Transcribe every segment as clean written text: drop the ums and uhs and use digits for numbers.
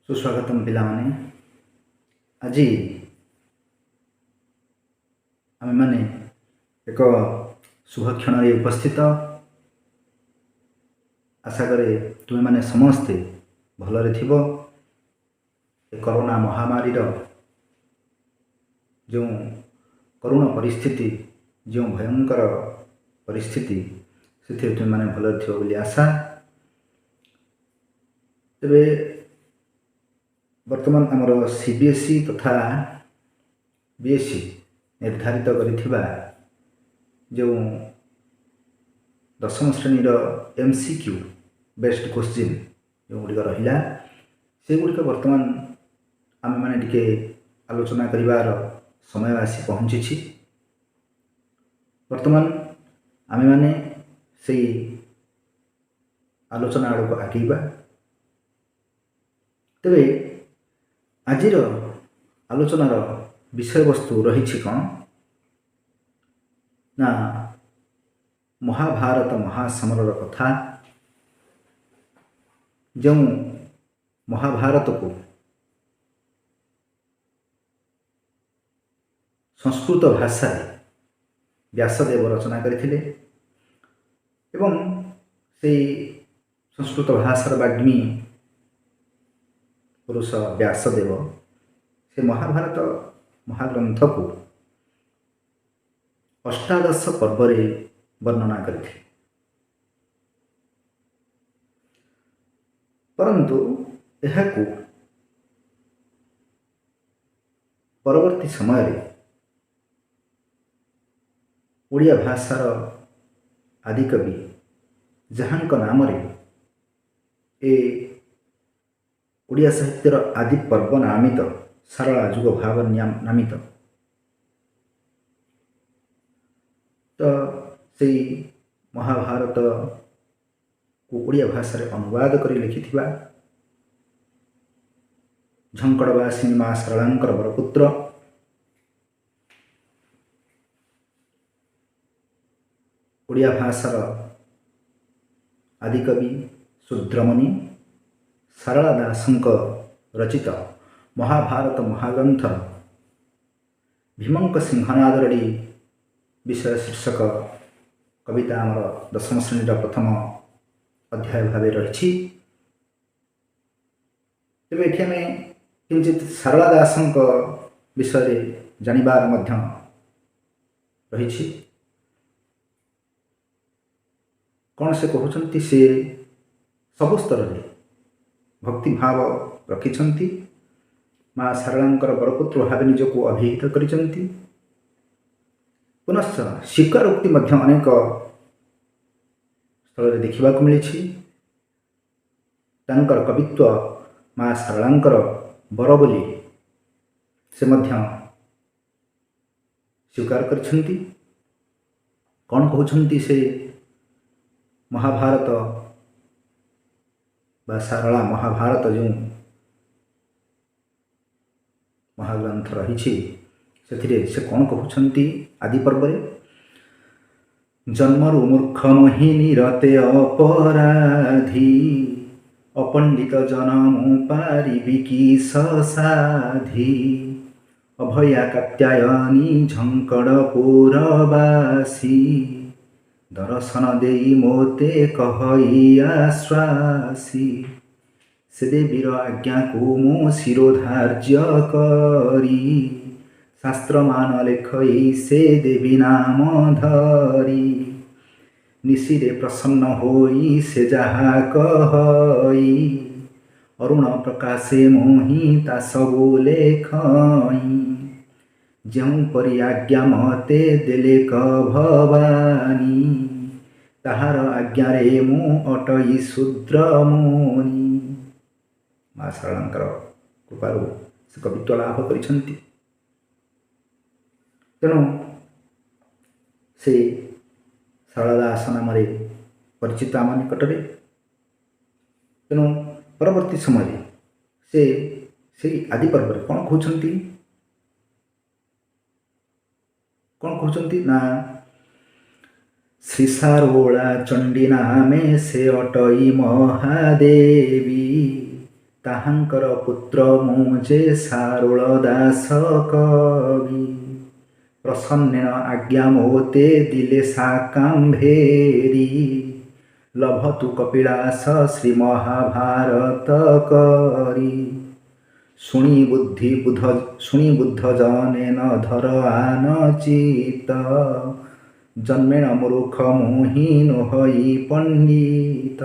ସୁସ୍ୱାଗତମ ପିଲାମାନେ। ଆଜି ଆମେମାନେ ଏକ ଶୁଭକ୍ଷଣରେ ଉପସ୍ଥିତ। ଆଶା କରେ ତୁମେମାନେ ସମସ୍ତେ ଭଲରେ ଥିବ। ଏ କରୋନା ମହାମାରୀର ଯେଉଁ କରୁଣ ପରିସ୍ଥିତି, ଯେଉଁ ଭୟଙ୍କର ପରିସ୍ଥିତି, ସେଥିରେ ତୁମେମାନେ ଭଲରେ ଥିବ ବୋଲି ଆଶା। ତେବେ ବର୍ତ୍ତମାନ ଆମର CBSE ତଥା BSE ନିର୍ଦ୍ଧାରିତ କରିଥିବା ଯେଉଁ ଦଶମ ଶ୍ରେଣୀର MCQ best question ଯେଉଁଗୁଡ଼ିକ ରହିଲା, ସେଗୁଡ଼ିକ ବର୍ତ୍ତମାନ ଆମେମାନେ ଟିକେ ଆଲୋଚନା କରିବାର ସମୟ ଆସି ପହଞ୍ଚିଛି। ବର୍ତ୍ତମାନ ଆମେମାନେ ସେଇ ଆଲୋଚନା ଆଡ଼କୁ ଆଗେଇବା। ତେବେ ଆଜିର ଆଲୋଚନାର ବିଷୟବସ୍ତୁ ରହିଛି କ'ଣ ନା ମହାଭାରତ ମହାସମରର କଥା, ଯେଉଁ ମହାଭାରତକୁ ସଂସ୍କୃତ ଭାଷାରେ ବ୍ୟାସଦେବ ରଚନା କରିଥିଲେ ଏବଂ ସେଇ ସଂସ୍କୃତ ଭାଷାର ବାଗ୍ମୀ ପୁରୁଷ ବ୍ୟାସଦେବ ସେ ମହାଭାରତ ମହାଗ୍ରନ୍ଥକୁ ଅଷ୍ଟାଦଶ ପର୍ବରେ ବର୍ଣ୍ଣନା କରିଥିଲେ। ପରନ୍ତୁ ଏହାକୁ ପରବର୍ତ୍ତୀ ସମୟରେ ଓଡ଼ିଆ ଭାଷାର ଆଦିକବି, ଯାହାଙ୍କ ନାମରେ ଏ ଓଡ଼ିଆ ସାହିତ୍ୟର ଆଦି ପର୍ବ ନାମିତ, ସାରଳା ଯୁଗ ଭାବ ନାମିତ, ତ ସେଇ ମହାଭାରତକୁ ଓଡ଼ିଆ ଭାଷାରେ ଅନୁବାଦ କରି ଲେଖିଥିବା ଝଙ୍କଡ଼ବାସିନୀ ମା ଶାରଳାଙ୍କର ବରପୁତ୍ର ଓଡ଼ିଆ ଭାଷାର ଆଦିକବି ଶୂଦ୍ରମୁନି ସାରଳା ଦାସଙ୍କ ରଚିତ ମହାଭାରତ ମହାଗ୍ରନ୍ଥର ଭୀମଙ୍କ ସିଂହନାଦରଡ଼ି ବିଷୟ ଶୀର୍ଷକ କବିତା ଆମର ଦଶମ ଶ୍ରେଣୀର ପ୍ରଥମ ଅଧ୍ୟାୟ ଭାବେ ରହିଛି। ତେବେ ଏଠି ଆମେ କିଞ୍ଚିତ ସାରଳା ଦାସଙ୍କ ବିଷୟରେ ଜାଣିବାର ମଧ୍ୟ ରହିଛି। କ'ଣ ସେ କହୁଛନ୍ତି? ସେ ସବୁ ସ୍ତରରେ ଭକ୍ତିଭାବ ରଖିଛନ୍ତି, ମା ଶାରଳାଙ୍କର ବରପୁତ୍ର ଭାବେ ନିଜକୁ ଅଭିହିତ କରିଛନ୍ତି। ପୁନଶ୍ଚ ସ୍ୱୀକାରୋକ୍ତି ମଧ୍ୟ ଅନେକ ସ୍ଥଳରେ ଦେଖିବାକୁ ମିଳିଛି। ତାଙ୍କର କବିତ୍ୱ ମା ଶାରଳାଙ୍କର ବର ବୋଲି ସେ ମଧ୍ୟ ସ୍ୱୀକାର କରିଛନ୍ତି। କ'ଣ କହୁଛନ୍ତି ସେ ମହାଭାରତ ବା ସାରଳା ମହାଭାରତ ଯେଉଁ ମହାଗ୍ରନ୍ଥ ରହିଛି, ସେଥିରେ ସେ କ'ଣ କହୁଛନ୍ତି ଆଦି ପର୍ବରେ? ଜନ୍ମରୁ ମୂର୍ଖ ମୋହିନୀ ରତେ ଅପରାଧୀ, ଅପଣ୍ଡିତ ଜନ ମୁଁ ପାରିବି କି ସାଧି। ଅଭୟା କାତ୍ୟାୟନୀ ଝଙ୍କଡ଼ ପୁରବାସୀ, ଦର୍ଶନ ଦେଇ ମୋତେ କହଇ ଆଶ୍ୱାସୀ। ସେ ଦେବୀର ଆଜ୍ଞାକୁ ମୁଁ ଶିରୋଧାର୍ଯ୍ୟ କରି, ଶାସ୍ତ୍ରମାନ ଲେଖଇ ସେ ଦେବୀ ନାମ ଧରି। ନିଶିରେ ପ୍ରସନ୍ନ ହୋଇ ସେ ଯାହା କହଇ, ଅରୁଣ ପ୍ରକାଶେ ମୋହି ତା ସବୁ ଲେଖଇ। ଯେଉଁପରି ଆଜ୍ଞା ମତେ ଦେଲେ କ ଭବାନୀ, ତାହାର ଆଜ୍ଞାରେ ମୁଁ ଅଟଇ ଶୂଦ୍ରମୁନି। ମା ଶାରଳାଙ୍କର କୃପାରୁ ସେ କବିତ୍ୱ ଲାଭ କରିଛନ୍ତି। ତେଣୁ ସେ ଶାରଳା ଦାସ ନାମରେ ପରିଚିତ ଆମ ନିକଟରେ। ତେଣୁ ପରବର୍ତ୍ତୀ ସମୟରେ ସେ ସେଇ ଆଦି ପର୍ବରେ କ'ଣ କହୁଛନ୍ତି? କ'ଣ କହୁଛନ୍ତି ନା, ଶ୍ରୀ ସାରୋଳା ଚଣ୍ଡୀ ନାମେ ସେ ଅଟଇ ମହାଦେବୀ, ତାହାଙ୍କର ପୁତ୍ର ମୁଁ ଯେ ସାରୋଳ ଦାସ କବି। ପ୍ରସନ୍ନେଣ ଆଜ୍ଞା ମୋତେ ଦିଲେ ସାକାମ୍ଭେରି, ଲଭତୁ କପିଳାସ ଶ୍ରୀ ମହାଭାରତ କରି। ଶୁଣି ବୁଦ୍ଧି ବୁଧ ଶୁଣି ବୁଦ୍ଧ ଜନେ ନ ଧର ଆନ ଚିତ, ଜନ୍ମେଣ ମୂର୍ଖ ମୁହିଁ ନୋହଇ ପଣ୍ଡିତ।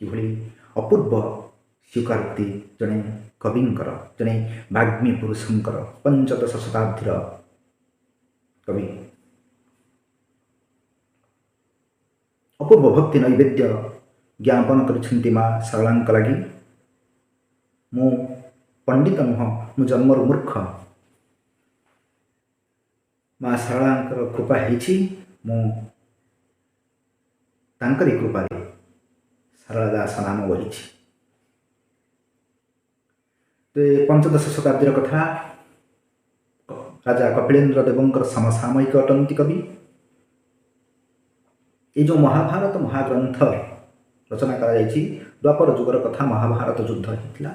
କିଭଳି ଅପୂର୍ବ ସ୍ୱୀକାରୋକ୍ତି ଜଣେ କବିଙ୍କର, ଜଣେ ବାଗ୍ମୀ ପୁରୁଷଙ୍କର, ପଞ୍ଚଦଶ ଶତାବ୍ଦୀର କବି। ଅପୂର୍ବ ଭକ୍ତି ନୈବେଦ୍ୟ ଜ୍ଞାପନ କରିଛନ୍ତି ମା ଶାରଳାଙ୍କ ଲାଗି। ମୁଁ ପଣ୍ଡିତ ନୁହଁ, ମୁଁ ଜନ୍ମରୁ ମୂର୍ଖ। ମା ଶାରଳାଙ୍କର କୃପା ହେଇଛି, ମୁଁ ତାଙ୍କରି କୃପାରେ ଶାରଳା ଦାସ ନାମ ବହିଛି। ପଞ୍ଚଦଶ ଶତାବ୍ଦୀର କଥା। ରାଜା କପିଳେନ୍ଦ୍ର ଦେବଙ୍କର ସମସାମୟିକ ଅଟନ୍ତି କବି। ଏଇ ଯେଉଁ ମହାଭାରତ ମହାଗ୍ରନ୍ଥ ରଚନା କରାଯାଇଛି, ଦ୍ୱାପର ଯୁଗର କଥା, ମହାଭାରତ ଯୁଦ୍ଧ ହେଇଥିଲା।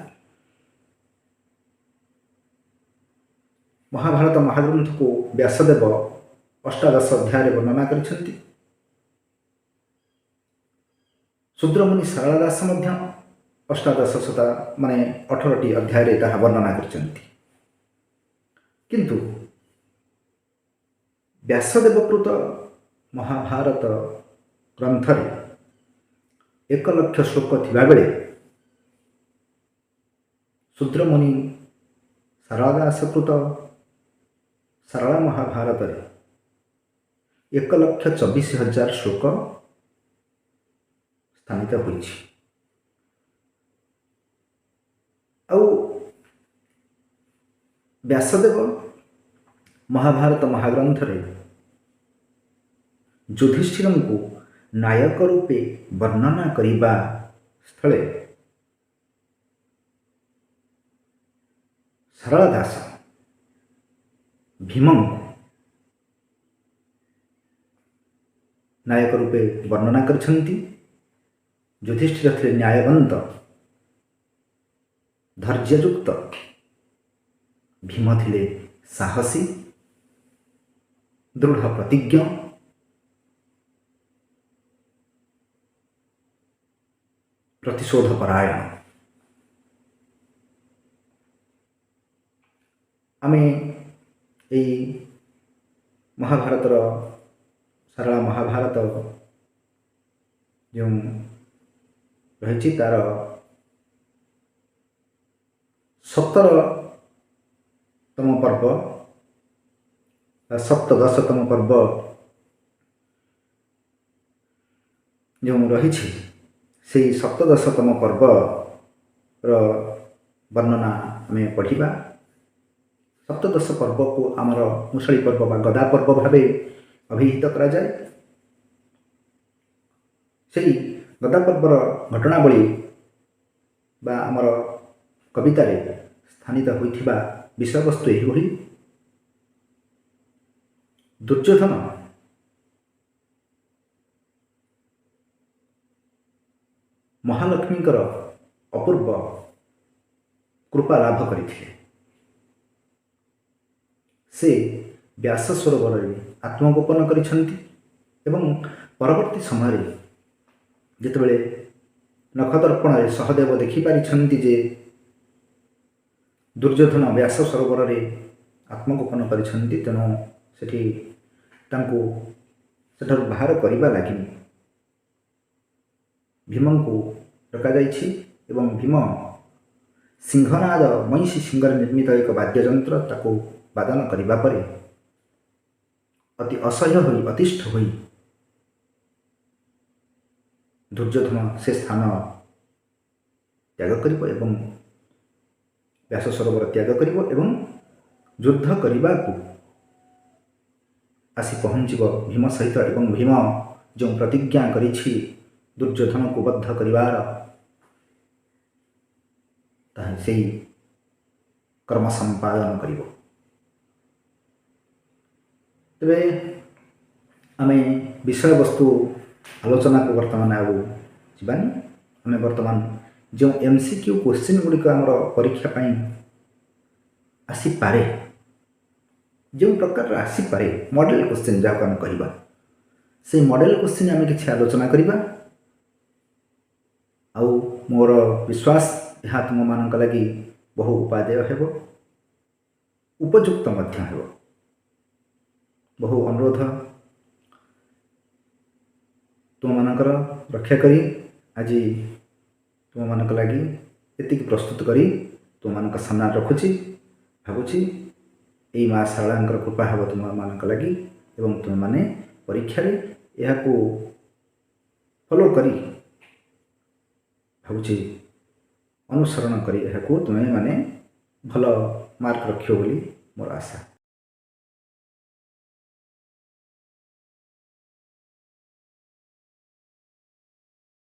ମହାଭାରତ ମହାଗ୍ରନ୍ଥକୁ ବ୍ୟାସଦେବ ଅଷ୍ଟାଦଶ ଅଧ୍ୟାୟରେ ବର୍ଣ୍ଣନା କରିଛନ୍ତି। ଶୂଦ୍ରମୁନି ଶାରଳା ଦାସ ମଧ୍ୟ ଅଷ୍ଟାଦଶ ଶତା ମାନେ 18ଟି ଅଧ୍ୟାୟରେ ତାହା ବର୍ଣ୍ଣନା କରିଛନ୍ତି। କିନ୍ତୁ ବ୍ୟାସଦେବକୃତ ମହାଭାରତ ଗ୍ରନ୍ଥରେ 1 ଲକ୍ଷ ଶ୍ଲୋକ ଥିବାବେଳେ ଶୂଦ୍ରମୁନି ଶାରଳା ଦାସକୃତ ଶାରଳା ମହାଭାରତରେ 1,24,000 ଶ୍ଲୋକ ସ୍ଥାନିତ ହୋଇଛି। ଆଉ ବ୍ୟାସଦେବ ମହାଭାରତ ମହାଗ୍ରନ୍ଥରେ ଯୁଧିଷ୍ଠିରଙ୍କୁ ନାୟକ ରୂପେ ବର୍ଣ୍ଣନା କରିବା ସ୍ଥଳେ ଶାରଳା ଦାସ ଭୀମଙ୍କୁ ନାୟକ ରୂପେ ବର୍ଣ୍ଣନା କରିଛନ୍ତି। ଯୁଧିଷ୍ଠିର ଥିଲେ ନ୍ୟାୟବନ୍ତ, ଧୈର୍ଯ୍ୟଯୁକ୍ତ, ଭୀମ ଥିଲେ ସାହସୀ, ଦୃଢ଼ ପ୍ରତିଜ୍ଞ, ପ୍ରତିଶୋଧ ପରାୟଣ। ଆମେ ଏଇ ମହାଭାରତର ସାରଳା ମହାଭାରତ ଯେଉଁ ରହିଛି ତାର 17ତମ ପର୍ବ ବା ସପ୍ତଦଶତମ ପର୍ବ ଯେଉଁ ରହିଛି, ସେଇ ସପ୍ତଦଶତମ ପର୍ବର ବର୍ଣ୍ଣନା ଆମେ ପଢ଼ିବା। ସପ୍ତଦଶ ପର୍ବକୁ ଆମର ମୁସଳି ପର୍ବ ବା ଗଦା ପର୍ବ ଭାବେ ଅଭିହିତ କରାଯାଏ। ସେଇ ଗଦା ପର୍ବର ଘଟଣାବଳୀ ବା ଆମର କବିତାରେ ସ୍ଥାନିତ ହୋଇଥିବା ବିଷୟବସ୍ତୁ ଏହିଭଳି। ଦୁର୍ଯ୍ୟୋଧନ ମହାଲକ୍ଷ୍ମୀଙ୍କର ଅପୂର୍ବ କୃପା ଲାଭ କରିଥିଲେ। ସେ ବ୍ୟାସ ସରୋବରରେ ଆତ୍ମଗୋପନ କରିଛନ୍ତି ଏବଂ ପରବର୍ତ୍ତୀ ସମୟରେ ଯେତେବେଳେ ନଖଦର୍ପଣରେ ସହଦେବ ଦେଖିପାରିଛନ୍ତି ଯେ ଦୁର୍ଯ୍ୟୋଧନ ବ୍ୟାସ ସରୋବରରେ ଆତ୍ମଗୋପନ କରିଛନ୍ତି, ତେଣୁ ସେଠି ତାଙ୍କୁ ସେଠାରୁ ବାହାର କରିବା ଲାଗି ଭୀମଙ୍କୁ ଡକାଯାଇଛି ଏବଂ ଭୀମ ସିଂହନାଦ ମଇଁଷି ସିଂହରେ ନିର୍ମିତ ଏକ ବାଦ୍ୟଯନ୍ତ୍ର ତାକୁ ବାଦନ କରିବା ପରେ ଅତି ଅସହ୍ୟ ହୋଇ ଅତିଷ୍ଠ ହୋଇ ଦୁର୍ଯ୍ୟୋଧନ ସେ ସ୍ଥାନ ତ୍ୟାଗ କରିବ ଏବଂ ବ୍ୟାସ ସରୋବର ତ୍ୟାଗ କରିବ ଏବଂ ଯୁଦ୍ଧ କରିବାକୁ ଆସି ପହଞ୍ଚିବ ଭୀମ ସହିତ। ଏବଂ ଭୀମ ଯେଉଁ ପ୍ରତିଜ୍ଞା କରିଛି ଦୁର୍ଯ୍ୟୋଧନକୁ ବଦ୍ଧ କରିବାର, ତାହା ସେଇ କର୍ମ ସମ୍ପାଦନ କରିବ। ତେବେ ଆମେ ବିଷୟବସ୍ତୁ ଆଲୋଚନାକୁ ବର୍ତ୍ତମାନ ଆଉ ଯିବାନି। ଆମେ ବର୍ତ୍ତମାନ ଯେଉଁ MCQ question ଗୁଡ଼ିକ ଆମର ପରୀକ୍ଷା ପାଇଁ ଆସିପାରେ, ଯେଉଁ ପ୍ରକାରର ଆସିପାରେ, ମଡ଼େଲ କୋଶ୍ଚିନ୍ ଯାହାକୁ ଆମେ କହିବା, ସେଇ ମଡ଼େଲ କୋଶ୍ଚିନ୍ ଆମେ କିଛି ଆଲୋଚନା କରିବା। ଆଉ ମୋର ବିଶ୍ୱାସ, ଏହା ତୁମମାନଙ୍କ ଲାଗି ବହୁ ଉପାଦେୟ ହେବ, ଉପଯୁକ୍ତ ମଧ୍ୟ ହେବ। ବହୁ ଅନୁରୋଧ ତୁମମାନଙ୍କର ରକ୍ଷା କରି ଆଜି ତୁମମାନଙ୍କ ଲାଗି ଏତିକି ପ୍ରସ୍ତୁତ କରି ତୁମମାନଙ୍କ ସାମ୍ନାରେ ରଖୁଛି। ଭାବୁଛି ଏଇ ମା ଶାରଳାଙ୍କର କୃପା ହେବ ତୁମମାନଙ୍କ ଲାଗି ଏବଂ ତୁମେମାନେ ପରୀକ୍ଷାରେ ଏହାକୁ ଫଲୋ କରି, ଭାବୁଛି ଅନୁସରଣ କରି ଏହାକୁ ତୁମେମାନେ ଭଲ ମାର୍କ ରଖିବ ବୋଲି ମୋର ଆଶା।